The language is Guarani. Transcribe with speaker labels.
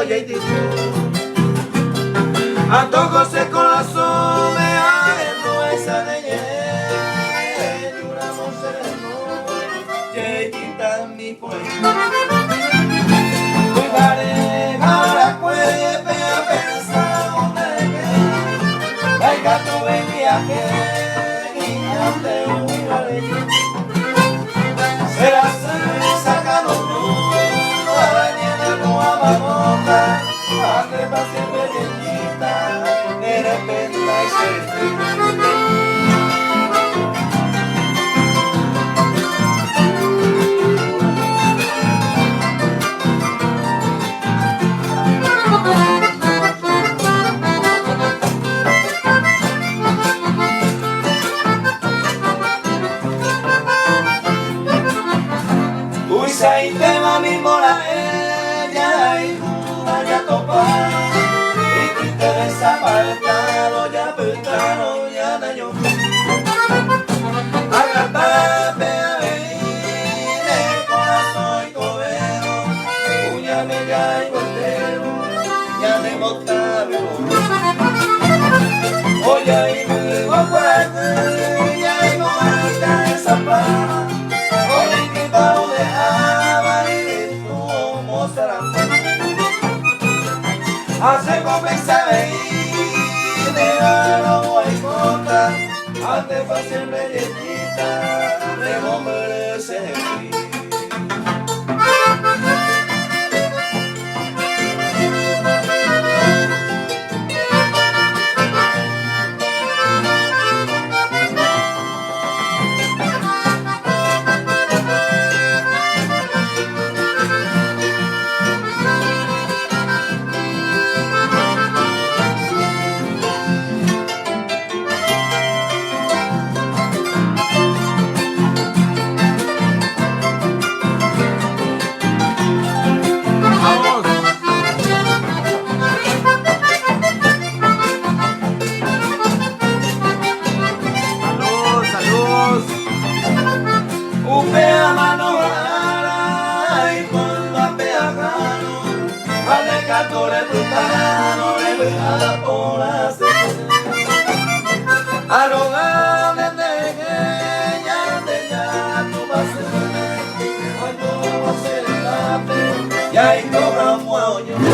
Speaker 1: Ojeity. Antojo che korasõme ahenduháicha ne ñe'ẽ, ejúramo che reno, jeitýtami po'i. Pyhare arakuépe apensáramo nderehe, ndaikatuvéigui ake hi'ãnte umíva rehe. Che rasy sakanundu añenakuamanóta, ha ndépa siempre jeyíta nerepentái cherehe. Tuichaitéma nimbora'e jahayhúva jatopa, ipytere sapy'árõ japytárõ ñaneñomi. Agatápe avei ne korasõ oikovérõ, kuñáme jaikoetérõ ñanembotavy voi. Ojaivývo kuaky ñaimo'ãita hesapáva, oikypa odeháva yvytu omosarambi. Ha che ko péicha avei ne ra'arõ aikóta, ha ndépa siempre jeyíta remombyry chehegui.
Speaker 2: ¡Vamos! ¡Salud, salud!
Speaker 1: Upe amano ára aipy'ape ahárõ ha nde katu repytárõ revy'a porãse. Aroga nderehe Ñandejára Tupãsýme oikóvo che rendápe jaiko hag̃ua oñondive.